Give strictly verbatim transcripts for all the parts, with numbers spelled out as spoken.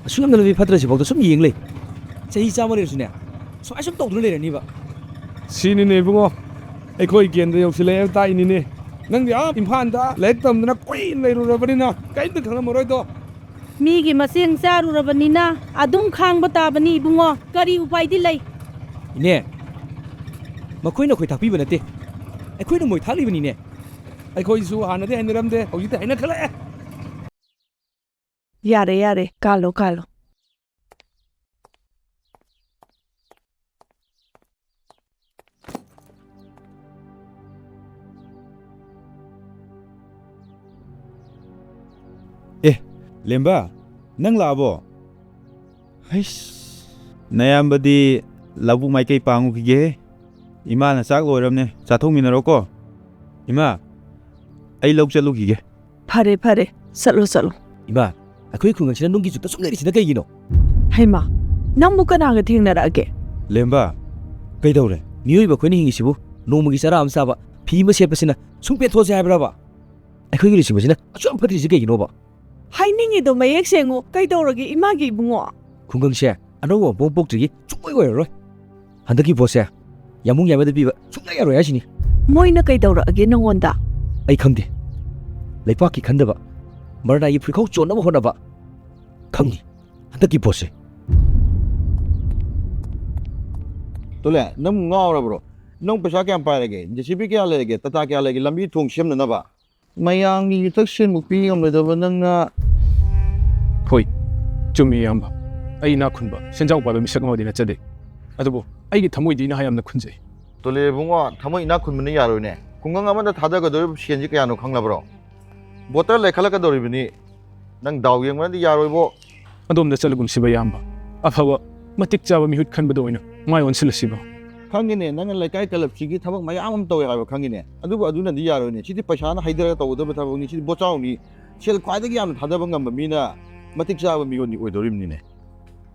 ꯑꯁꯨꯛ ꯌꯥꯝꯅ ꯂꯝꯕꯤ ꯐꯠꯇ꯭ꯔꯁꯤꯐꯥꯎꯗ ꯁꯨꯝ ꯌꯦꯡ ꯂꯩ꯫ ꯆꯍꯤ ꯆꯥꯝꯃ ꯂꯩꯔꯁꯨꯅꯦ, ꯁꯨꯃꯥꯏ ꯁꯨꯝ ꯇꯧꯗꯨꯅ ꯂꯩꯔꯅꯤꯕ꯫ ꯁꯤꯅꯤꯅꯦ ꯏꯕꯨꯡꯉꯣ, ꯑꯩꯈꯣꯏ ꯀꯦꯟꯗ꯭ꯔ ꯌꯧꯁꯤꯜꯂꯛꯑꯦ ꯇꯥꯛꯏꯅꯤꯅꯦ꯫ ꯅꯪꯗꯤ ꯑꯥ ꯏꯝꯐꯥꯜꯗ ꯂꯥꯏꯔꯤꯛ ꯇꯝꯗꯅ ꯀꯨꯏꯅ ꯂꯩꯔꯨꯔꯕꯅꯤꯅ ꯀꯔꯤꯝꯇ ꯈꯪꯂꯝꯃꯔꯣꯏꯗꯣ꯫ ꯃꯤꯒꯤ ꯃꯆꯦꯡ ꯆꯥꯔꯨꯔꯕꯅꯤꯅ ꯑꯗꯨꯝ ꯈꯥꯡꯕ ꯇꯥꯕꯅꯤ ꯏꯕꯨꯡꯉꯣ, ꯀꯔꯤ ꯎꯄꯥꯏꯗꯤ ꯂꯩ? ꯏꯅꯦ, ꯃꯈꯣꯏꯅ ꯑꯩꯈꯣꯏ ꯊꯥꯛꯄꯤꯕ ꯅꯠꯇꯦ, ꯑꯩꯈꯣꯏꯅ ꯃꯣꯏ ꯊꯥꯛꯂꯤꯕꯅꯤꯅꯦ꯫ ꯑꯩꯈꯣꯏꯁꯨ ꯍꯥꯟꯅꯗꯤ ꯍꯩꯅꯔꯝꯗꯦ, ꯍꯧꯖꯤꯛꯇꯤ ꯍꯩꯅꯈꯠꯂꯛꯑꯦ꯫ ꯌꯥꯔꯦ, ꯌꯥꯔꯦ, ꯀꯥꯜꯂꯣ, ꯀꯥꯜꯂꯣ꯫ ꯑꯦ, ꯂꯦꯝꯕ, ꯅꯪ ꯂꯥꯛꯑꯕꯣ? ꯍꯩꯁ, ꯅꯌꯥꯝꯕꯗꯤ ꯂꯧꯕꯨꯛ ꯃꯥꯏꯀꯩ ꯄꯥꯡꯉꯨꯈꯤꯒꯦ꯫ ꯏꯃꯥꯅ ꯆꯥꯛ ꯂꯣꯏꯔꯕꯅꯦ, ꯆꯥꯊꯣꯛꯃꯤꯟꯅꯔꯣꯀꯣ꯫ ꯏꯃꯥ, ꯑꯩ ꯂꯧ ꯆꯠꯂꯨꯈꯤꯒꯦ꯫ ꯐꯔꯦ, ꯐꯔꯦ, ꯆꯠꯂꯣ, ꯆꯠꯂꯣ꯫ ꯏꯃꯥ, ꯑꯩꯈꯣꯏ ꯈꯨꯡꯒꯪꯁꯤꯅ ꯅꯨꯡꯒꯤ ꯆꯨꯞꯇ ꯁꯨꯝ ꯂꯩꯔꯤꯁꯤꯅ ꯀꯩꯒꯤꯅꯣ? ꯍꯩꯃꯥ, ꯅꯪꯕꯨ ꯀꯅꯥꯒ ꯊꯦꯡꯅꯔꯛꯑꯒꯦ? ꯂꯦꯝꯕ, ꯀꯩꯗꯧꯔꯦ? ꯃꯤꯑꯣꯏꯕ ꯑꯩꯈꯣꯏꯅ ꯍꯤꯡꯉꯤꯁꯤꯕꯨ ꯅꯣꯡꯃꯒꯤ ꯆꯔꯥ ꯑꯃ ꯆꯥꯕ, ꯐꯤ ꯑꯃ ꯁꯦꯠꯄꯁꯤꯅ ꯁꯨꯝ ꯄꯦꯟꯊꯣꯛꯑꯁꯦ ꯍꯥꯏꯕ꯭ꯔꯕ? ꯑꯩꯈꯣꯏꯒꯤ ꯂꯨꯆꯤꯡꯕꯁꯤꯅ ꯑꯁꯨꯛ ꯌꯥꯝ ꯐꯠꯇ꯭ꯔꯤꯁꯤ ꯀꯩꯒꯤꯅꯣꯕ? ꯍꯥꯏꯅꯤꯡꯉꯤꯗꯣ ꯃꯌꯦꯛ ꯁꯦꯡꯉꯨ, ꯀꯩꯗꯧꯔꯒꯦ ꯏꯃꯥꯒꯤ ꯏꯕꯨꯡꯉꯣ? ꯈꯨꯡꯒꯪꯁꯦ ꯑꯅꯧꯕ ꯃꯄꯣꯛ ꯄꯣꯛꯇ꯭ꯔꯤꯒꯤ ꯁꯨꯡꯑꯣꯏ ꯑꯣꯏꯔꯔꯣꯏ꯫ ꯍꯟꯗꯛꯀꯤ ꯚꯣꯠꯁꯦ ꯌꯥꯝꯕꯨꯡ ꯌꯥꯏꯃꯗ ꯄꯤꯕ ꯁꯨꯡꯌꯥ ꯌꯥꯔꯣꯏ ꯍꯥꯏꯁꯤꯅꯤ꯫ ꯃꯣꯏꯅ ꯀꯩꯗꯧꯔꯛꯑꯒꯦ ꯅꯪꯉꯣꯟꯗ? ꯑꯩ ꯈꯪꯗꯦ꯫ ꯂꯩꯄꯥꯛꯀꯤ ꯈꯟꯗꯕ, ꯃꯔꯅꯥꯏꯒꯤ ꯐꯨꯔꯤꯈꯥꯎ ꯆꯣꯟꯅꯕ ꯍꯣꯠꯅꯕ꯫ ꯈꯪꯅꯤ ꯍꯟꯗꯛꯀꯤ ꯚꯣꯠꯁꯦ꯫ ꯇꯣꯂꯦ, ꯅꯪ ꯉꯥꯎꯔꯕ꯭ꯔꯣ? ꯅꯪ ꯄꯩꯁꯥ ꯀꯌꯥꯝ ꯄꯥꯏꯔꯒꯦ? ꯖꯦ ꯁꯤ ꯕꯤ ꯀꯌꯥ ꯂꯩꯔꯒꯦ? ꯇꯥꯇꯥ ꯀꯌꯥ ꯂꯩꯒꯦ? ꯂꯝꯕꯤ ꯊꯣꯡ ꯁꯦꯝꯅꯅꯕ? ꯃꯌꯥꯝꯒꯤ ꯌꯨꯊꯛ ꯁꯦꯟꯕꯨ ꯄꯤ ꯉꯝꯂꯣꯏꯗꯕ ꯅꯪꯅ꯫ ꯍꯣꯏ, ꯆꯨꯝꯃꯤ ꯏꯌꯥꯝꯕ꯫ ꯑꯩ ꯏꯅꯥꯛ ꯈꯨꯟꯕ, ꯁꯦꯟꯖꯥꯎ ꯄꯥꯏꯕ ꯃꯤꯁꯛ ꯑꯃꯗꯤ ꯅꯠꯆꯗꯦ꯫ ꯑꯗꯨꯕꯨ ꯑꯩꯒꯤ ꯊꯃꯣꯏꯗꯤ ꯏꯅꯥꯛ ꯌꯥꯝꯅ ꯈꯨꯟꯖꯩ꯫ ꯇꯣꯂꯦ ꯏꯕꯨꯡꯉꯣ, ꯊꯃꯣꯏ ꯏꯅꯥꯛ ꯈꯨꯟꯕꯅ ꯌꯥꯔꯣꯏꯅꯦ꯫ ꯈꯨꯡꯒꯪ ꯑꯃꯗ ꯊꯥꯗꯒꯗꯧꯔꯤꯕ ꯁꯦꯟꯁꯤ ꯀꯌꯥꯅꯣ ꯈꯪꯂꯕ꯭ꯔꯣ? ꯚꯣꯇꯔ ꯂꯩꯈꯠꯂꯛꯀꯗꯧꯔꯤꯕꯅꯤ꯫ ꯅꯪ ꯗꯥꯎ ꯌꯦꯡꯕꯅꯗꯤ ꯌꯥꯔꯣꯏꯕꯣ꯫ ꯑꯗꯣꯝꯗ ꯆꯠꯂꯒꯨꯝꯁꯤꯕ ꯏꯌꯥꯝꯕ꯫ ꯑꯐꯕ, ꯃꯇꯤꯛ ꯆꯥꯕ ꯃꯤꯍꯨꯠ ꯈꯟꯕꯗ ꯑꯣꯏꯅ ꯃꯥꯏ ꯑꯣꯟꯁꯤꯜꯂꯁꯤꯕ꯫ ꯈꯪꯉꯤꯅꯦ, ꯅꯪꯅ ꯂꯩꯀꯥꯏ ꯀ꯭ꯂꯕꯁꯤꯒꯤ ꯊꯕꯛ ꯃꯌꯥꯝ ꯑꯃ ꯇꯧꯋꯦ ꯍꯥꯏꯕ ꯈꯪꯉꯤꯅꯦ꯫ ꯑꯗꯨꯕꯨ ꯑꯗꯨꯅꯗꯤ ꯌꯥꯔꯣꯏꯅꯦ꯫ ꯁꯤꯗꯤ ꯄꯩꯁꯥꯅ ꯍꯩꯊꯔꯒ ꯇꯧꯒꯗꯕ ꯊꯕꯛꯅꯤ꯫ ꯁꯤꯗꯤ ꯕꯣꯆꯥꯎꯅꯤ꯫ ꯁꯦꯜ ꯈ꯭ꯋꯥꯏꯗꯒꯤ ꯌꯥꯝꯅ ꯊꯥꯗꯕ ꯉꯝꯕ ꯃꯤꯅ ꯃꯇꯤꯛ ꯆꯥꯕ ꯃꯤꯑꯣꯏꯅꯤ ꯑꯣꯏꯗꯧꯔꯤꯕꯅꯤꯅꯦ꯫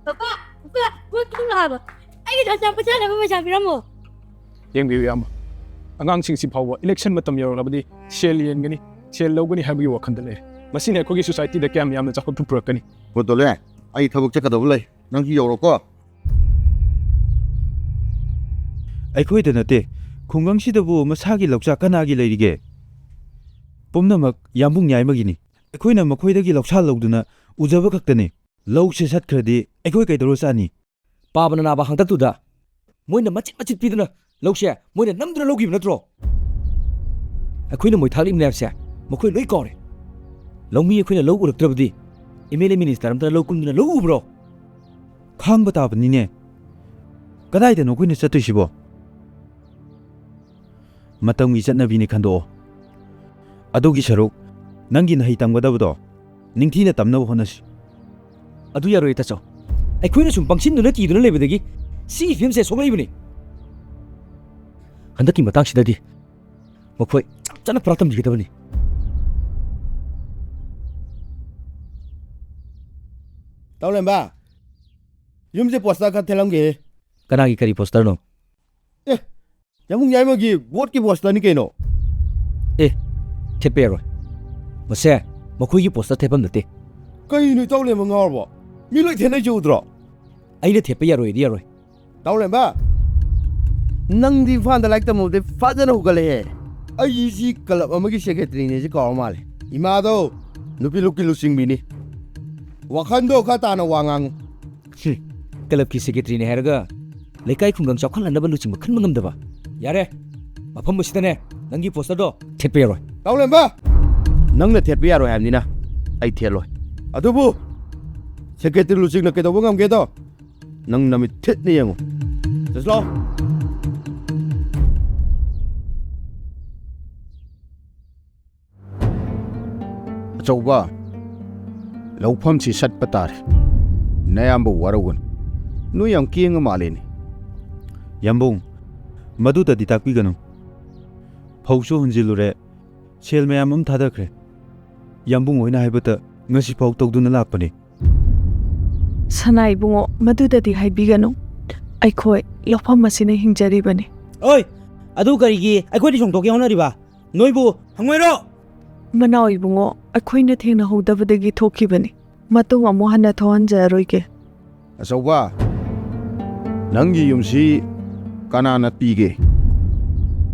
ꯄꯄꯥ, ꯄꯄꯥ, ꯄꯣꯠ ꯈꯤꯇꯪ ꯂꯥꯛꯑꯕ꯫ ꯑꯩꯒꯤ ꯆꯥꯛ ꯆꯥꯕ ꯆꯥꯅꯕ ꯄꯩꯁꯥ ꯄꯤꯔꯝꯃꯣ꯫ ꯌꯦꯡꯕꯤꯌꯨ ꯏꯌꯥꯝꯕ, ꯑꯉꯥꯡꯁꯤꯡꯁꯤ ꯐꯥꯎꯕ ꯏꯂꯦꯛꯁꯟ ꯃꯇꯝ ꯌꯧꯔꯛꯂꯕꯗꯤ ꯁꯦꯜ ꯌꯦꯟꯒꯅꯤ, ꯁꯦꯜ ꯂꯧꯒꯅꯤ ꯍꯥꯏꯕꯒꯤ ꯋꯥꯈꯜꯗ ꯂꯩꯔꯦ꯫ ꯃꯁꯤꯅ ꯑꯩꯈꯣꯏꯒꯤ ꯁꯣꯁꯥꯏꯇꯤꯗ ꯀꯌꯥꯝ ꯌꯥꯝꯅ ꯆꯥꯎꯈꯠꯄ ꯄꯨꯔꯛꯀꯅꯤ? ꯍꯣ ꯇꯣꯂꯦ, ꯑꯩ ꯊꯕꯛ ꯆꯠꯀꯗꯕ ꯂꯩ, ꯅꯪꯁꯨ ꯌꯧꯔꯣꯀꯣ꯫ ꯑꯩꯈꯣꯏꯗ ꯅꯠꯇꯦ, ꯈꯨꯡꯒꯪꯁꯤꯗꯕꯨ ꯃꯁꯥꯒꯤ ꯂꯧꯆꯥꯛ ꯀꯅꯥꯒꯤ ꯂꯩꯔꯤꯒꯦ? ꯄꯨꯝꯅꯃꯛ ꯌꯥꯝꯕꯨꯡ ꯌꯥꯏꯃꯒꯤꯅꯤ꯫ ꯑꯩꯈꯣꯏꯅ ꯃꯈꯣꯏꯗꯒꯤ ꯂꯧꯁꯥ ꯂꯧꯗꯨꯅ ꯎꯖꯕ ꯈꯛꯇꯅꯤ꯫ ꯂꯧꯁꯦ ꯁꯠꯈ꯭ꯔꯗꯤ ꯑꯩꯈꯣꯏ ꯀꯩꯗꯧꯔ ꯆꯥꯅꯤ? ꯄꯥꯕꯅ ꯅꯥꯕ ꯍꯥꯡꯇꯛꯇꯨꯗ ꯃꯣꯏꯅ ꯃꯆꯤꯠ ꯃꯆꯤꯠ ꯄꯤꯗꯨꯅ ꯂꯧꯁꯦ ꯃꯣꯏꯅ ꯅꯝꯗꯨꯅ ꯂꯧꯈꯤꯕ ꯅꯠꯇ꯭ꯔꯣ? ꯑꯩꯈꯣꯏꯅ ꯃꯣꯏ ꯊꯥꯛꯂꯤꯕꯅꯦ ꯍꯥꯏꯕꯁꯦ ꯃꯈꯣꯏ ꯂꯣꯏ ꯀꯥꯎꯔꯦ꯫ ꯂꯧꯃꯤ ꯑꯩꯈꯣꯏꯅ ꯂꯧ ꯎꯔꯛꯇ꯭ꯔꯕꯗꯤ ꯑꯦꯝ ꯑꯦꯜ ꯑꯦ ꯃꯤꯅꯤꯁꯇꯔ ꯑꯃꯇꯅ ꯂꯧ ꯀꯨꯝꯗꯨꯅ ꯂꯧ ꯎꯕ꯭ꯔꯣ? ꯈꯥꯡꯕ ꯇꯥꯕꯅꯤꯅꯦ꯫ ꯀꯗꯥꯏꯗꯅꯣ ꯑꯩꯈꯣꯏꯅ ꯆꯠꯇꯣꯏꯁꯤꯕꯣ? ꯃꯇꯝꯒꯤ ꯆꯠꯅꯕꯤꯅꯤ ꯈꯟꯗꯣꯛꯑꯣ꯫ ꯑꯗꯨꯒꯤ ꯁꯔꯨꯛ ꯅꯪꯒꯤ ꯅꯍꯩ ꯇꯝꯒꯗꯕꯗꯣ ꯅꯤꯡꯊꯤꯅ ꯇꯝꯅꯕ ꯍꯣꯠꯅꯁꯤ꯫ ꯑꯗꯨ ꯌꯥꯔꯣꯏ, ꯇꯥꯆꯧ꯫ ꯑꯩꯈꯣꯏꯅ ꯁꯨꯝ ꯄꯪꯁꯤꯟꯗꯨꯅ ꯀꯤꯗꯨꯅ ꯂꯩꯕꯗꯒꯤ ꯁꯤꯒꯤ ꯐꯤꯕꯝꯁꯦ ꯁꯣꯛꯂꯛꯏꯕꯅꯤ꯫ ꯍꯟꯗꯛꯀꯤ ꯃꯇꯥꯡꯁꯤꯗꯗꯤ ꯃꯈꯣꯏ ꯆꯞ ꯆꯥꯅ ꯄꯨꯔꯥ ꯇꯝꯕꯤꯒꯗꯕꯅꯤ꯫ ꯇꯥꯎꯂꯦꯝꯕ, ꯌꯨꯝꯁꯦ ꯄꯣꯁꯇꯔ ꯈꯔ ꯊꯦꯠꯂꯝꯒꯦ꯫ ꯀꯅꯥꯒꯤ ꯀꯔꯤ ꯄꯣꯁꯇꯔꯅꯣ? ꯑꯦ, ꯌꯥꯝꯕꯨꯡ ꯌꯥꯏꯃꯒꯤ ꯚꯣꯠꯀꯤ ꯄꯣꯁꯇꯔꯅꯤ ꯀꯩꯅꯣ꯫ ꯑꯦ, ꯊꯦꯠꯄ ꯌꯥꯔꯣꯏ꯫ ꯃꯁꯦ ꯃꯈꯣꯏꯒꯤ ꯄꯣꯁꯇꯔ ꯊꯦꯠꯐꯝ ꯅꯠꯇꯦ꯫ ꯀꯩꯅꯣ ꯏꯇꯥꯎ ꯂꯦꯝꯕ ꯉꯥꯎꯔꯕꯣ? ꯃꯤ ꯂꯣꯏ ꯊꯦꯠꯅꯩꯁꯦ ꯎꯗ꯭ꯔꯣ? ꯑꯩꯅ ꯊꯦꯠꯄ ꯌꯥꯔꯣꯏꯗꯤ ꯌꯥꯔꯣꯏ꯫ ꯏꯇꯥꯎ ꯂꯦꯝꯕ, ꯅꯪꯗꯤ ꯏꯝꯐꯥꯜꯗ ꯂꯥꯏꯔꯤꯛ ꯇꯝꯃꯨꯕꯗꯩ ꯐꯖꯅ ꯍꯧꯒꯠꯂꯛꯑꯦ꯫ ꯑꯩꯁꯤ ꯀꯂꯕ ꯑꯃꯒꯤ ꯁꯦꯀ꯭ꯔꯦꯇꯔꯤꯅꯦꯁꯦ ꯀꯥꯎꯔ ꯃꯥꯜꯂꯦ꯫ ꯏꯃꯥꯗꯣ ꯅꯨꯄꯤ ꯂꯨꯞꯀꯤ ꯂꯨꯆꯤꯡꯕꯤꯅꯤ꯫ ꯋꯥꯈꯟꯗꯣ ꯈꯔ ꯇꯥꯅ ꯋꯥ ꯉꯥꯡꯉꯨ꯫ ꯍꯨꯝ, ꯀꯂꯕꯀꯤ ꯁꯦꯀ꯭ꯔꯦꯇꯔꯤꯅꯦ ꯍꯥꯏꯔꯒ ꯂꯩꯀꯥꯏ ꯈꯨꯡꯒꯪ ꯆꯥꯎꯈꯠꯍꯟꯅꯕ ꯂꯨꯆꯤꯡꯕ ꯈꯟꯕ ꯉꯝꯗꯕ꯫ ꯌꯥꯔꯦ, ꯃꯐꯝ ꯑꯁꯤꯗꯅꯦ ꯅꯪꯒꯤ ꯄꯣꯁꯇꯔꯗꯣ ꯊꯦꯠꯄ ꯌꯥꯔꯣꯏ꯫ ꯏꯇꯥꯎ ꯂꯦꯝꯕ! ꯅꯪꯅ ꯊꯦꯠꯄ ꯌꯥꯔꯣꯏ ꯍꯥꯏꯕꯅꯤꯅ ꯑꯩ ꯊꯦꯠꯂꯣꯏ꯫ ꯑꯗꯨꯕꯨ ꯁꯦꯀ꯭ꯔꯦꯇꯔꯤ ꯂꯨꯆꯤꯡꯅ ꯀꯩꯗꯧꯕ ꯉꯝꯒꯦꯗꯣ ꯅꯪ ꯅꯃꯤꯠ ꯊꯦꯠꯅ ꯌꯦꯡꯉꯨ꯫ ꯆꯠꯂꯣ꯫ ꯑꯆꯧꯕ, ꯂꯧꯐꯝꯁꯤ ꯆꯠꯄ ꯇꯥꯔꯦ꯫ ꯅꯌꯥꯝꯕ ꯋꯥꯔꯧꯒꯅꯨ꯫ ꯅꯣꯏ ꯌꯥꯝ ꯀꯦꯡꯉ ꯃꯥꯜꯂꯦꯅꯦ꯫ ꯌꯥꯝꯕꯨꯡ, ꯃꯗꯨꯗꯗꯤ ꯇꯥꯛꯄꯤꯒꯅꯨ꯫ ꯐꯧꯁꯨ ꯍꯨꯟꯖꯤꯜꯂꯨꯔꯦ, ꯁꯦꯜ ꯃꯌꯥꯝ ꯑꯃ ꯊꯥꯗꯈ꯭ꯔꯦ꯫ ꯌꯥꯝꯕꯨꯡ ꯍꯣꯏꯅ ꯍꯥꯏꯕꯇ ꯉꯁꯤꯐꯥꯎ ꯇꯧꯗꯨꯅ ꯂꯥꯛꯄꯅꯤ꯫ ꯁꯅꯥ ꯏꯕꯨꯡꯉꯣ, ꯃꯗꯨꯗꯗꯤ ꯍꯥꯏꯕꯤꯒꯅꯨ꯫ ꯑꯩꯈꯣꯏ ꯂꯧꯐꯝ ꯑꯁꯤꯅ ꯍꯤꯡꯖꯔꯤꯕꯅꯤ꯫ ꯑꯣꯏ, ꯑꯗꯨ ꯀꯔꯤꯒꯤ ꯑꯩꯈꯣꯏꯗ ꯆꯣꯡꯊꯣꯛꯀꯦ ꯍꯣꯠꯅꯔꯤꯕ? ꯅꯣꯏꯕꯨ ꯍꯪꯉꯣꯏꯔꯣ? ꯃꯅꯥꯎ ꯏꯕꯨꯡꯉꯣ, ꯑꯩꯈꯣꯏꯅ ꯊꯦꯡꯅꯍꯧꯗꯕꯗꯒꯤ ꯊꯣꯛꯈꯤꯕꯅꯤ꯫ ꯃꯇꯨꯡ ꯑꯃꯨꯛ ꯍꯟꯅ ꯊꯣꯛꯍꯟꯖꯔꯔꯣꯏꯒꯦ꯫ ꯑꯆꯧꯕ, ꯅꯪꯒꯤ ꯌꯨꯝꯁꯤ ꯀꯅꯥꯅ ꯄꯤꯒꯦ?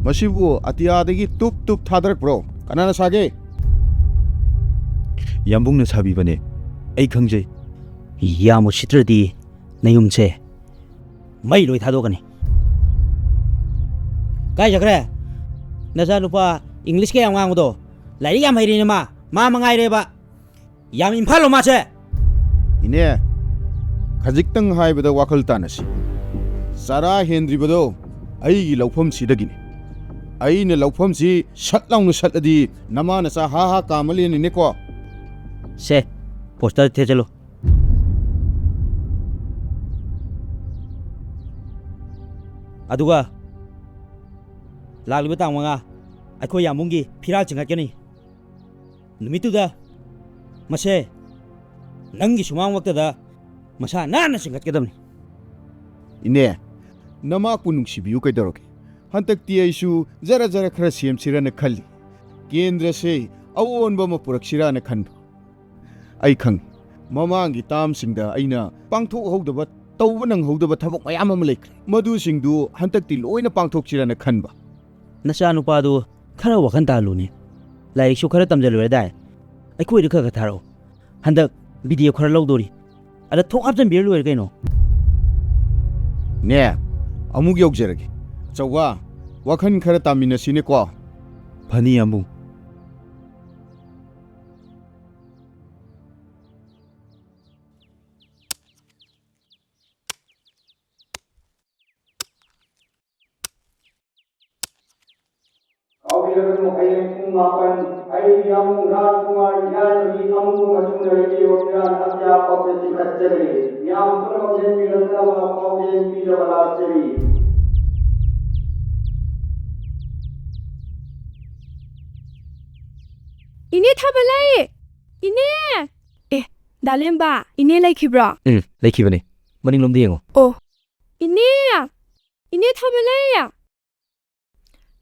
ꯃꯁꯤꯕꯨ ꯑꯇꯤꯌꯥꯗꯒꯤ ꯇꯨꯞ ꯇꯨꯞ ꯊꯥꯗꯔꯛꯄ꯭ꯔꯣ? ꯀꯅꯥꯅ ꯁꯥꯒꯦ? ꯌꯥꯝꯕꯨꯡꯅ ꯁꯥꯕꯤꯕꯅꯦ꯫ ꯑꯩ ꯈꯪꯖꯩ꯫ ꯌꯥꯝ ꯎꯁꯤꯠꯇ꯭ꯔꯗꯤ ꯅꯌꯨꯝꯁꯦ ꯃꯩ ꯂꯣꯏ ꯊꯥꯗꯣꯛꯀꯅꯤ꯫ ꯀꯥꯏ ꯆꯠꯈ꯭ꯔꯦ? ꯅꯆꯥꯅꯨꯄꯥ ꯏꯪꯂꯤꯁꯀ ꯌꯥꯝ ꯉꯥꯡꯕꯗꯣ? ꯂꯥꯏꯔꯤꯛ ꯌꯥꯝ ꯍꯩꯔꯦꯅꯦ ꯃꯥ꯫ ꯃꯥ ꯃꯉꯥꯏꯔꯦꯕ꯫ ꯌꯥꯝ ꯏꯝꯐꯥꯜꯂꯣ ꯃꯥꯁꯦ? ꯏꯅꯦ, ꯈꯖꯤꯛꯇꯪ ꯍꯥꯏꯕꯗ ꯋꯥꯈꯜ ꯇꯥꯅꯁꯤ꯫ ꯆꯔꯥ ꯍꯦꯟꯗ꯭ꯔꯤꯕꯗꯣ ꯑꯩꯒꯤ ꯂꯧꯐꯝꯁꯤꯗꯒꯤꯅꯤ꯫ ꯑꯩꯅ ꯂꯧꯐꯝꯁꯤ ꯁꯠ ꯂꯥꯎꯅ ꯁꯠꯂꯗꯤ ꯅꯃꯥ ꯅꯆꯥ ꯍꯥ ꯍꯥ ꯀꯥꯝꯃ ꯂꯦꯟꯅꯤꯅꯦꯀꯣ꯫ ꯁꯦ, ꯄꯣꯁꯇꯔ ꯊꯦꯠꯆꯜꯂꯨ꯫ ꯑꯗꯨꯒ ꯂꯥꯛꯂꯤꯕ ꯇꯥꯡ ꯃꯉꯥ ꯑꯩꯈꯣꯏ ꯌꯥꯝꯕꯨꯡꯒꯤ ꯐꯤꯔꯥꯜ ꯆꯤꯡꯈꯠꯀꯅꯤ꯫ ꯅꯨꯃꯤꯠꯇꯨꯗ ꯃꯁꯦ ꯅꯪꯒꯤ ꯁꯨꯃꯥꯡꯃꯛꯇꯗ ꯃꯁꯥ ꯅꯥꯟꯅ ꯆꯤꯡꯈꯠꯀꯗꯕꯅꯤ꯫ ꯏꯅꯦ, ꯅꯃꯥꯛꯄꯨ ꯅꯨꯡꯁꯤꯕꯤꯌꯨ ꯀꯩꯗꯧꯔꯒꯦ? ꯍꯟꯗꯛꯇꯤ ꯑꯩꯁꯨ ꯖꯔ ꯖꯔ ꯈꯔ ꯁꯦꯝꯁꯤꯔꯅ ꯈꯜꯂꯤ꯫ ꯀꯦꯟꯗ꯭ꯔꯁꯦ ꯑꯑꯣꯟꯕ ꯑꯃ ꯄꯨꯔꯛꯁꯤꯔꯅ ꯈꯟꯕ꯫ ꯑꯩ ꯈꯪꯉꯤ, ꯃꯃꯥꯡꯒꯤ ꯇꯥꯝꯁꯤꯡꯗ ꯑꯩꯅ ꯄꯥꯡꯊꯣꯛꯍꯧꯗꯕ, ꯇꯧꯕ ꯅꯪꯍꯧꯗꯕ ꯊꯕꯛ ꯃꯌꯥꯝ ꯑꯃ ꯂꯩꯈ꯭ꯔꯦ꯫ ꯃꯗꯨꯁꯤꯡꯗꯨ ꯍꯟꯗꯛꯇꯤ ꯂꯣꯏꯅ ꯄꯥꯡꯊꯣꯛꯁꯤꯔꯅ ꯈꯟꯕ꯫ ꯅꯆꯥꯅꯨꯄꯥꯗꯨ ꯈꯔ ꯋꯥꯈꯜ ꯇꯥꯍꯜꯂꯨꯅꯦ꯫ ꯂꯥꯏꯔꯤꯛꯁꯨ ꯈꯔ ꯇꯝꯖꯜꯂꯨꯔꯗꯥꯏ꯫ ꯑꯩꯈꯣꯏꯗ ꯈꯔ ꯈꯔ ꯊꯥꯔꯛꯑꯣ꯫ ꯍꯟꯗꯛ ꯚꯤꯗꯤꯑꯣ ꯈꯔ ꯂꯧꯗꯣꯔꯤ꯫ ꯑꯗ ꯊꯣꯛ ꯍꯥꯞꯆꯤꯟꯕꯤꯔ ꯂꯣꯏꯔꯦ ꯀꯩꯅꯣ꯫ ꯅꯦ, ꯑꯃꯨꯛ ꯌꯧꯖꯔꯒꯦ꯫ ꯑꯆꯧꯕ, ꯋꯥꯈꯜ ꯈꯔ ꯇꯥꯃꯤꯟꯅꯁꯤꯅꯦꯀꯣ꯫ ꯐꯅꯤ, ꯌꯥꯝꯕꯨꯡ꯫ ꯀꯥꯎꯕꯤꯔꯒꯅꯨ, ꯍꯌꯦꯡ ꯄꯨꯡ ꯃꯥꯄꯟ ꯑꯩ ꯌꯥꯝꯕꯨꯡ ꯔꯥꯖꯀꯨꯃꯥꯔ ꯌꯥꯏꯃꯒꯤ ꯑꯃꯨꯕ ꯃꯆꯨꯅ ꯂꯩꯇꯦꯡꯕ ꯐꯤꯔꯥꯟ ꯍꯠꯌꯥ ꯄꯥꯎꯆꯦ ꯆꯤꯡꯈꯠꯆꯔꯤ꯫ ꯃꯤꯌꯥꯝ ꯄꯨꯝꯅꯃꯛ ꯌꯦꯡꯕꯤꯔꯛꯅꯕ ꯄꯥꯎꯖꯦꯜ ꯄꯤꯖꯕ ꯂꯥꯛꯆꯔꯤ꯫ ꯏꯅꯦ ꯊꯥꯕꯂꯩ! ꯏꯅꯦ! ꯑꯦ, ꯗꯥꯂꯦꯝꯕ, ꯏꯅꯦ ꯂꯩꯈꯤꯕ꯭ꯔꯣ? ꯎꯝ, ꯂꯩꯈꯤꯕꯅꯦ꯫ ꯃꯅꯤꯡꯂꯣꯝꯗ ꯌꯦꯡꯉꯣ꯫ ꯑꯣ, ꯏꯅꯦ! ꯏꯅꯦ ꯊꯥꯕꯂꯩ!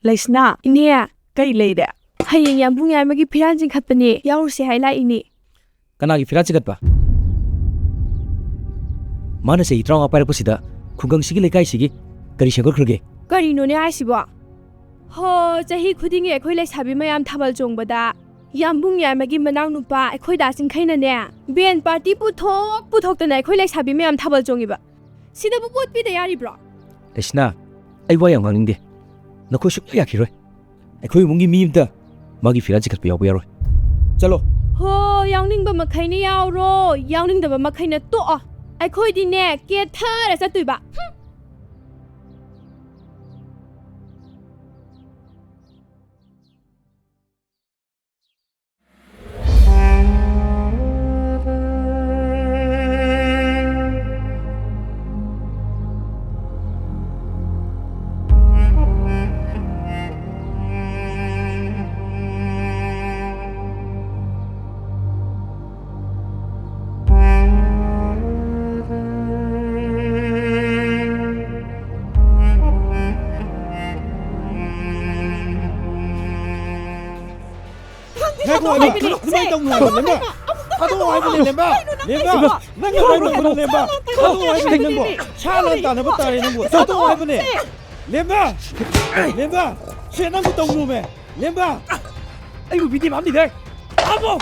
ꯂꯩꯁꯅꯥ, ꯏꯅꯦ! ꯀꯩ ꯂꯩꯔꯦ? ꯍꯌꯦꯡ ꯌꯥꯝꯕꯨꯡ ꯌꯥꯏꯃꯒꯤ ꯐꯤꯔꯥꯟ ꯆꯤꯡꯈꯠꯄꯅꯦ, ꯌꯥꯎꯔꯨꯁꯦ ꯍꯥꯏ ꯂꯥꯛꯏꯅꯦ꯫ ꯀꯅꯥꯒꯤ ꯐꯤꯔꯥꯟ ꯆꯤꯡꯈꯠꯄ? ꯃꯥꯅ ꯆꯍꯤ ꯇꯔꯥꯃꯉꯥ ꯄꯥꯏꯔꯛꯄꯁꯤꯗ ꯈꯨꯡꯒꯪꯁꯤꯒꯤ, ꯂꯩꯀꯥꯏꯁꯤꯒꯤ ꯀꯔꯤ ꯁꯦꯝꯒꯠꯈ꯭ꯔꯒꯦ? ꯀꯔꯤꯅꯣꯅꯦ ꯍꯥꯏꯁꯤꯕꯣ? ꯍꯣ, ꯆꯍꯤ ꯈꯨꯗꯤꯡꯒꯤ ꯑꯩꯈꯣꯏ ꯂꯩꯁꯥꯕꯤ ꯃꯌꯥꯝ ꯊꯥꯕꯜ ꯆꯣꯡꯕꯗ ꯌꯥꯝꯕꯨꯡ ꯌꯥꯏꯃꯒꯤ ꯃꯅꯥꯎꯅꯨꯄꯥ ꯑꯩꯈꯣꯏ ꯗꯥ ꯆꯤꯡꯈꯩꯅꯅꯦ, ꯕꯦꯟ ꯄꯥꯔꯇꯤ ꯄꯨꯊꯣꯛ ꯄꯨꯊꯣꯛꯇꯅ ꯑꯩꯈꯣꯏ ꯂꯩꯁꯥꯕꯤ ꯃꯌꯥꯝ ꯊꯥꯕꯜ ꯆꯣꯡꯉꯤꯕ꯫ ꯁꯤꯗꯕꯨ ꯚꯣꯠ ꯄꯤꯗ ꯌꯥꯔꯤꯕ꯭ꯔꯣ? ꯂꯩꯁꯅꯥ, ꯑꯩ ꯋꯥ ꯌꯥꯝ ꯉꯥꯡꯅꯤꯡꯗꯦ꯫ ꯅꯈꯣꯏ ꯁꯨꯡꯌꯥ ꯌꯥꯈꯤꯔꯣꯏ꯫ ꯑꯩꯈꯣꯏ ꯏꯃꯨꯡꯒꯤ ꯃꯤ ꯑꯃꯇ ꯃꯥꯒꯤ ꯐꯤꯔꯥꯜ ꯆꯤꯡꯈꯠꯄ ꯌꯥꯎꯕ ꯌꯥꯔꯣꯏ꯫ ꯆꯠꯂꯣ꯫ ꯍꯣ, ꯌꯥꯎꯅꯤꯡꯕ ꯃꯈꯩꯅ ꯌꯥꯎꯔꯣ, ꯌꯥꯎꯅꯤꯡꯗꯕ ꯃꯈꯩꯅ ꯇꯣꯛꯑꯣ꯫ ꯑꯩꯈꯣꯏꯗꯤꯅꯦ, ꯀꯦꯊꯔ ꯆꯠꯇꯣꯏꯕ꯫ ꯍꯨꯝ꯫ ꯉꯥꯏꯈꯣ, ꯂꯦꯝꯕ, ꯀꯩꯅꯣ, ꯀꯩꯅꯣ, ꯀꯃꯥꯏꯅ ꯇꯧꯅꯣ ꯍꯥꯏꯕ, ꯂꯦꯝꯕ? ꯊꯥꯗꯣꯛꯑꯣ ꯍꯥꯏꯕꯅꯦ, ꯂꯦꯝꯕ꯫ ꯂꯦꯝꯕ, ꯅꯪ ꯀꯃꯥꯏꯅ ꯇꯧꯅꯣ, ꯂꯦꯝꯕ? ꯊꯥꯗꯣꯛꯑꯣ ꯍꯥꯏꯕꯅꯦ, ꯅꯪꯕꯣ꯫ ꯁꯥ ꯂꯥꯟ ꯇꯥꯟꯅꯕ ꯇꯥꯔꯦ, ꯅꯪꯕꯨ꯫ ꯊꯥꯗꯣꯛꯑꯣ ꯍꯥꯏꯕꯅꯦ꯫ ꯂꯦꯝꯕ! ꯂꯦꯝꯕ! ꯁꯦ, ꯅꯪꯕꯨ ꯇꯧꯅꯣꯃꯦ꯫ ꯂꯦꯝꯕ! ꯑꯩꯕꯨ ꯚꯤꯗꯤꯑꯣ ꯍꯥꯞꯅꯤꯗꯥꯏ? ꯍꯥꯞꯄꯣ!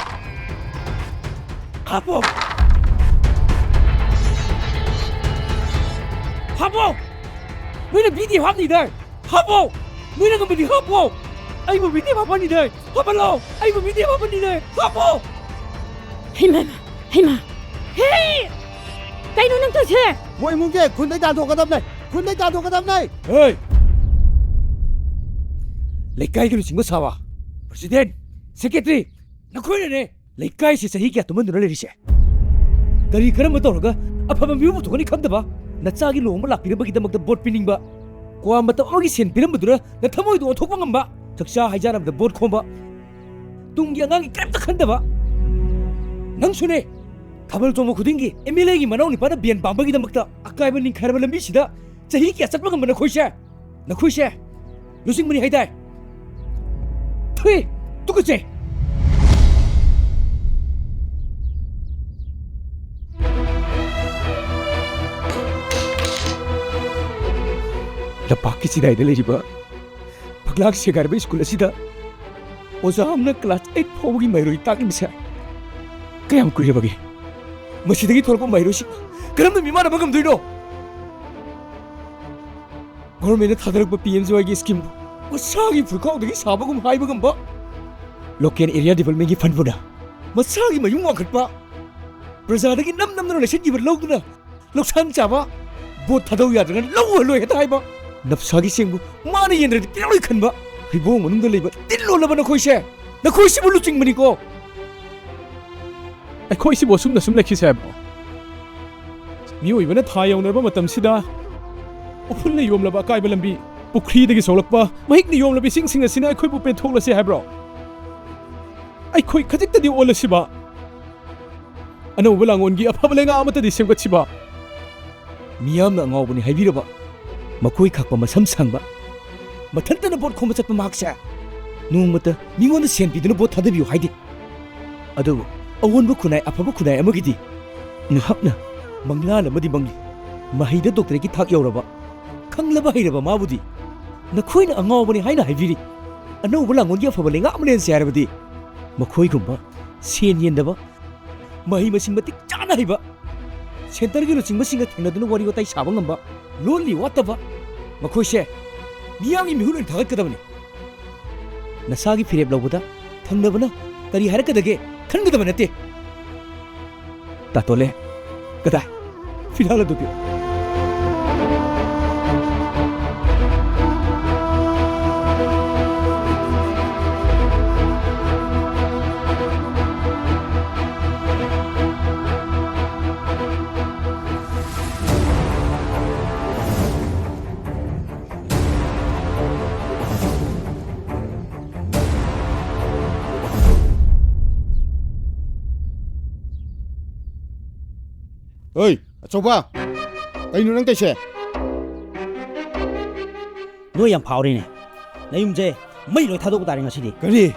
ꯍꯥꯞꯄꯣ! ꯍꯥꯞꯄꯣ! ꯅꯣꯏꯅ ꯚꯤꯗꯤꯑꯣ ꯍꯥꯞꯅꯤꯗꯥꯏ? ꯍꯥꯞꯄꯣ! ꯅꯣꯏꯅ ꯉꯝꯃꯗꯤ ꯍꯥꯞꯄꯣ! ꯑꯩꯕꯨ ꯚꯤꯗꯤꯑꯣ ꯍꯥꯞꯍꯟꯅꯤꯗꯥꯏ? ꯍꯥꯞꯍꯜꯂꯣ! ꯑꯩꯕꯨ ꯚꯤꯗꯤꯑꯣ ꯍꯥꯞꯍꯟꯅꯤꯗꯥꯏ? ꯍꯥꯞꯄꯣ! ꯍꯩꯃꯥ, ꯍꯩꯃꯥ! ꯍꯦ! ꯀꯩꯅꯣ ꯅꯪ ꯇꯧꯁꯦ? ꯃꯣꯏ ꯏꯃꯨꯡꯁꯦ ꯈꯨꯟꯗꯩ ꯇꯥꯟꯊꯣꯛꯀꯗꯕꯅꯦ! ꯈꯨꯟꯗꯩ ꯇꯥꯟꯊꯣꯛꯀꯗꯕꯅꯦ! ꯍꯦ! ꯂꯩꯀꯥꯏꯒꯤ ꯂꯨꯆꯤꯡꯕ ꯁꯥꯕ, ꯄ꯭ꯔꯁꯤꯗꯦꯟ, ꯁꯦꯀ꯭ꯔꯦꯇꯔꯤ, ꯅꯈꯣꯏꯅꯅꯦ ꯂꯩꯀꯥꯏꯁꯤ ꯆꯍꯤ ꯀꯌꯥ ꯇꯨꯝꯍꯟꯗꯨꯅ ꯂꯩꯔꯤꯁꯦ? ꯀꯔꯤ ꯀꯔꯝꯕ ꯇꯧꯔꯒ ꯑꯐꯕ ꯃꯤꯑꯣꯏ ꯄꯨꯊꯣꯛꯀꯅꯤ ꯈꯪꯗꯕ, ꯅꯆꯥꯒꯤ ꯂꯨꯍꯣꯡꯕ ꯂꯥꯛꯄꯤꯅꯕꯒꯤꯗꯃꯛꯇ ꯚꯣꯠ ꯄꯤꯅꯤꯡꯕ, ꯀ꯭ꯋꯥ ꯃꯇꯝ ꯑꯃꯒꯤ ꯁꯦꯟ ꯄꯤꯔꯝꯕꯗꯨꯅ ꯅꯊꯃꯣꯏꯗꯣ ꯑꯣꯟꯊꯣꯛꯄ ꯉꯝꯕ, ꯆꯥꯛꯆꯥ ꯍꯩꯖꯥꯟꯅꯕꯗ ꯚꯣꯠ ꯈꯣꯝꯕ, ꯇꯨꯡꯒꯤ ꯑꯉꯥꯡꯒꯤ ꯀꯔꯤꯝꯇ ꯈꯟꯗꯕ꯫ ꯅꯪꯁꯨꯅꯦ, ꯊꯥꯕꯜ ꯆꯣꯡꯕ ꯈꯨꯗꯤꯡꯒꯤ ꯑꯦꯝ ꯑꯦꯜ ꯑꯦꯒꯤ ꯃꯅꯥꯎ ꯅꯤꯄꯥꯅ ꯕꯦꯟ ꯄꯥꯝꯕꯒꯤꯗꯃꯛꯇ ꯑꯀꯥꯏꯕ ꯅꯤꯡꯈꯥꯏꯔꯕ ꯂꯝꯕꯤꯁꯤꯗ ꯆꯍꯤ ꯀꯌꯥ ꯆꯠꯄ ꯉꯝꯕ ꯅꯈꯣꯏꯁꯦ? ꯅꯈꯣꯏꯁꯦ ꯂꯨꯆꯤꯡꯕꯅꯤ ꯍꯥꯏꯗꯥꯏ? ꯊꯨꯏ! ꯇꯨꯀꯠꯆꯩ! ꯂꯝꯄꯥꯛꯀꯤ ꯆꯤꯗꯥꯏꯗ ꯂꯩꯔꯤꯕ ꯐꯛꯂꯥꯡ ꯁꯦꯒꯥꯏꯔꯕ ꯁ꯭ꯀꯨꯜ ꯑꯁꯤꯗ ꯑꯣꯖꯥ ꯑꯃꯅ ꯀ꯭ꯂꯥꯁ ꯑꯩꯠ ꯐꯥꯎꯕꯒꯤ ꯃꯍꯩꯔꯣꯏ ꯇꯥꯛꯂꯤꯕꯁꯦ ꯀꯌꯥꯝ ꯀꯨꯏꯔꯕꯒꯦ? ꯃꯁꯤꯗꯒꯤ ꯊꯣꯛꯂꯛꯄ ꯃꯍꯩꯔꯣꯏꯁꯤꯡ ꯀꯔꯝꯅ ꯃꯤꯃꯥꯟꯅꯕ ꯉꯝꯗꯣꯏꯅꯣ? ꯒꯣꯔꯃꯦꯟꯅ ꯊꯥꯗꯔꯛꯄ ꯄꯤ ꯑꯦꯝ ꯖꯤ ꯋꯥꯏꯒꯤ ꯁ꯭ꯀꯤꯝ ꯃꯁꯥꯒꯤ ꯐꯨꯔꯤꯈꯥꯎꯗꯒꯤ ꯁꯥꯕꯒꯨꯝ ꯍꯥꯏꯕ ꯉꯝꯕ, ꯂꯣꯀꯦꯜ ꯑꯦꯔꯤꯌꯥ ꯗꯤꯕꯂꯞꯃꯦꯟꯒꯤ ꯐꯟꯕꯨꯅ ꯃꯁꯥꯒꯤ ꯃꯌꯨꯝ ꯋꯥꯡꯈꯠꯄ, ꯄ꯭ꯔꯖꯥꯗꯒꯤ ꯅꯝ ꯅꯝꯗꯅ ꯂꯩꯁꯟꯈꯤꯕ ꯂꯧꯗꯨꯅ ꯂꯧꯁꯥꯟ ꯆꯥꯕ, ꯚꯣꯠ ꯊꯥꯗꯧ ꯌꯥꯗ꯭ꯔꯒꯅ ꯂꯧ ꯎꯍꯜꯂꯣꯏ ꯍꯦꯛꯇ ꯍꯥꯏꯕ, ꯅꯞꯁꯥꯒꯤ ꯆꯦꯡꯕꯨ ꯃꯥꯅ ꯌꯦꯟꯗ꯭ꯔꯗꯤ ꯄꯤꯔꯛꯂꯣꯏ ꯈꯟꯕ, ꯍꯩꯕꯣꯡ ꯃꯅꯨꯡꯗ ꯂꯩꯕ ꯇꯤꯟ ꯂꯣꯜꯂꯕ ꯅꯈꯣꯏꯁꯦ, ꯅꯈꯣꯏꯁꯤꯕꯨ ꯂꯨꯆꯤꯡꯕꯅꯤꯀꯣ꯫ ꯑꯩꯈꯣꯏꯁꯤꯕꯨ ꯑꯁꯨꯝꯅ ꯁꯨꯝ ꯂꯩꯈꯤꯁꯦ ꯍꯥꯏꯕ꯭ꯔꯣ? ꯃꯤꯑꯣꯏꯕꯅ ꯊꯥ ꯌꯧꯅꯔꯕ ꯃꯇꯝꯁꯤꯗ ꯎꯐꯨꯜꯅ ꯌꯣꯝꯂꯕ ꯑꯀꯥꯏꯕ ꯂꯝꯕꯤ, ꯄꯨꯈ꯭ꯔꯤꯗꯒꯤ ꯁꯣꯛꯂꯛꯄ ꯃꯍꯤꯛꯅ ꯌꯣꯝꯂꯕ ꯏꯁꯤꯡꯁꯤꯡ ꯑꯁꯤꯅ ꯑꯩꯈꯣꯏꯕꯨ ꯄꯦꯟꯊꯣꯛꯂꯁꯦ ꯍꯥꯏꯕ꯭ꯔꯣ? ꯑꯩꯈꯣꯏ ꯈꯖꯤꯛꯇꯗꯤ ꯑꯣꯜꯂꯁꯤꯕ꯫ ꯑꯅꯧꯕ ꯂꯥꯡꯑꯣꯟꯒꯤ ꯑꯐꯕ ꯂꯩꯉꯥꯛ ꯑꯃꯠꯇꯗꯤ ꯁꯦꯝꯒꯠꯁꯤꯕ꯫ ꯃꯤꯌꯥꯝꯅ ꯑꯉꯥꯎꯕꯅꯤ ꯍꯥꯏꯕꯤꯔꯕ ꯃꯈꯣꯏ ꯈꯥꯛꯄ ꯃꯁꯝ ꯁꯥꯡꯕ, ꯃꯊꯟꯇꯅ ꯚꯣꯠ ꯈꯣꯝꯕ ꯆꯠꯄ ꯃꯍꯥꯛꯁꯦ ꯅꯣꯡꯃꯇ ꯃꯤꯉꯣꯟꯗ ꯁꯦꯟ ꯄꯤꯗꯨꯅ ꯚꯣꯠ ꯊꯥꯗꯕꯤꯌꯨ ꯍꯥꯏꯗꯦ꯫ ꯑꯗꯨꯕꯨ ꯑꯑꯣꯟꯕ ꯈꯨꯟꯅꯥꯏ, ꯑꯐꯕ ꯈꯨꯟꯅꯥꯏ ꯑꯃꯒꯤꯗꯤ ꯅꯍꯥꯛꯅ ꯃꯪꯂꯥꯟ ꯑꯃꯗꯤ ꯃꯪꯂꯤ꯫ ꯃꯍꯩꯗ ꯗꯣꯛꯇꯔꯦꯠꯀꯤ ꯊꯥꯛ ꯌꯧꯔꯕ, ꯈꯪꯂꯕ ꯍꯩꯔꯕ ꯃꯥꯕꯨꯗꯤ ꯅꯈꯣꯏꯅ ꯑꯉꯥꯎꯕꯅꯤ ꯍꯥꯏꯅ ꯍꯥꯏꯕꯤꯔꯤ꯫ ꯑꯅꯧꯕ ꯂꯥꯡꯑꯣꯟꯒꯤ ꯑꯐꯕ ꯂꯩꯉꯥꯛ ꯑꯃ ꯂꯦꯟꯁꯦ ꯍꯥꯏꯔꯕꯗꯤ ꯃꯈꯣꯏꯒꯨꯝꯕ ꯁꯦꯟ ꯌꯦꯟꯗꯕ, ꯃꯍꯩ ꯃꯁꯤꯡ ꯃꯇꯤꯛ ꯆꯥꯅ ꯍꯩꯕ, ꯁꯦꯟꯇꯔꯒꯤ ꯂꯨꯆꯤꯡꯕꯁꯤꯡꯒ ꯊꯦꯡꯅꯗꯨꯅ ꯋꯥꯔꯤ ꯋꯥꯇꯥꯏ ꯁꯥꯕ ꯉꯝꯕ, ꯂꯣꯜ ꯂꯤ ꯋꯥꯠꯇꯕ ꯃꯈꯣꯏꯁꯦ ꯃꯤꯌꯥꯝꯒꯤ ꯃꯤꯍꯨꯠ ꯑꯣꯏꯅ ꯊꯥꯒꯠꯀꯗꯕꯅꯤ꯫ ꯅꯁꯥꯒꯤ ꯐꯤꯔꯦꯞ ꯂꯧꯕꯗ ꯊꯪꯅꯕꯅ ꯀꯔꯤ ꯍꯥꯏꯔꯛꯀꯗꯒꯦ ꯈꯟꯒꯗꯕ ꯅꯠꯇꯦ꯫ ꯇꯥꯇꯣꯂꯦ, ꯀꯗꯥꯏ? ꯐꯤꯔꯥꯜ ꯑꯗꯨꯗꯤ? ꯑꯣꯏ, ꯑꯆꯧꯕ! ꯀꯩꯅꯣ ꯅꯪ ꯇꯧꯏꯁꯦ? ꯅꯣꯏ ꯌꯥꯝ ꯐꯥꯎꯔꯦꯅꯦ꯫ ꯅꯌꯨꯝꯁꯦ ꯃꯩ ꯂꯣꯏ ꯊꯥꯗꯣꯛꯄ ꯇꯥꯔꯦ ꯉꯁꯤꯗꯤ꯫ ꯀꯔꯤ?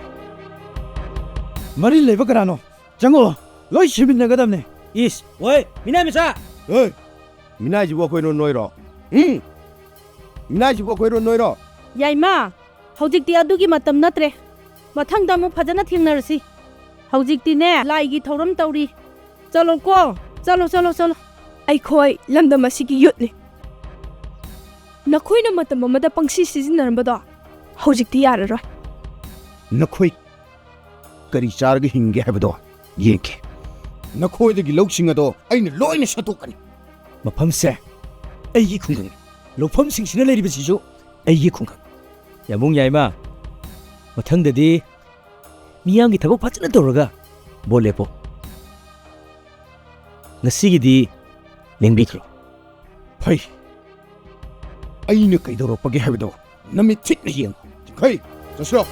ꯃꯔꯤ ꯂꯩꯕ ꯀꯅꯥꯅꯣ? ꯆꯪꯉꯛꯑꯣ, ꯂꯣꯏ ꯁꯤꯃꯤꯟꯅꯒꯗꯕꯅꯦ꯫ ꯏꯁ, ꯑꯣꯏ, ꯃꯤꯅꯥꯏ ꯃꯆꯥ! ꯑꯣꯏ, ꯃꯤꯅꯥꯏꯁꯤꯕꯨ ꯑꯩꯈꯣꯏꯔꯣ ꯅꯣꯏꯔꯣ? ꯎꯝ? ꯃꯤꯅꯥꯏꯁꯤꯕꯨ ꯑꯩꯈꯣꯏꯔꯣ ꯅꯣꯏꯔꯣ? ꯌꯥꯏꯃ, ꯍꯧꯖꯤꯛꯇꯤ ꯑꯗꯨꯒꯤ ꯃꯇꯝ ꯅꯠꯇ꯭ꯔꯦ꯫ ꯃꯊꯪꯗ ꯑꯃꯨꯛ ꯐꯖꯅ ꯊꯦꯡꯅꯔꯁꯤ꯫ ꯍꯧꯖꯤꯛꯇꯤꯅꯦ, ꯂꯥꯏꯒꯤ ꯊꯧꯔꯝ ꯇꯧꯔꯤ꯫ ꯆꯠꯂꯣꯀꯣ꯫ ꯆꯠꯂꯣ, ꯆꯠꯂꯣ, ꯆꯠꯂꯣ꯫ ꯑꯩꯈꯣꯏ ꯂꯝꯗꯝ ꯑꯁꯤꯒꯤ ꯌꯨꯠꯅꯤ꯫ ꯅꯈꯣꯏꯅ ꯃꯇꯝ ꯑꯃꯗ ꯄꯪꯁꯤ ꯁꯤꯖꯤꯟꯅꯔꯝꯕꯗꯣ ꯍꯧꯖꯤꯛꯇꯤ ꯌꯥꯔꯔꯣꯏ꯫ ꯅꯈꯣꯏ ꯀꯔꯤ ꯆꯥꯔꯒ ꯍꯤꯡꯒꯦ ꯍꯥꯏꯕꯗꯣ ꯌꯦꯡꯒꯦ꯫ ꯅꯈꯣꯏꯗꯒꯤ ꯂꯧꯁꯤꯡ ꯑꯗꯣ ꯑꯩꯅ ꯂꯣꯏꯅ ꯁꯠꯇꯣꯛꯀꯅꯤ꯫ ꯃꯐꯝꯁꯦ ꯑꯩꯒꯤ ꯈꯨꯡꯒꯪꯅꯤ꯫ ꯂꯧꯐꯝꯁꯤꯡꯁꯤꯅ ꯂꯩꯔꯤꯕꯁꯤꯁꯨ ꯑꯩꯒꯤ ꯈꯨꯡꯒꯪ꯫ ꯌꯥꯕꯨꯡ ꯌꯥꯏꯃ, ꯃꯊꯪꯗꯗꯤ ꯃꯤꯌꯥꯝꯒꯤ ꯊꯕꯛ ꯐꯖꯅ ꯇꯧꯔꯒ ꯚꯣꯠ ꯂꯦꯞꯄꯣ꯫ ꯉꯁꯤꯒꯤꯗꯤ ꯂꯦꯡꯕꯤꯈ꯭ꯔꯣ꯫ ꯐꯩ꯫ ꯑꯩꯅ ꯀꯩꯗꯧꯔꯛꯄꯒꯦ ꯍꯥꯏꯕꯗꯣ ꯅꯃꯤꯠ ꯊꯤꯠꯅ ꯌꯦꯡꯉꯨ꯫ ꯆꯤꯡꯈꯩ, ꯆꯠꯁꯤꯔꯣ?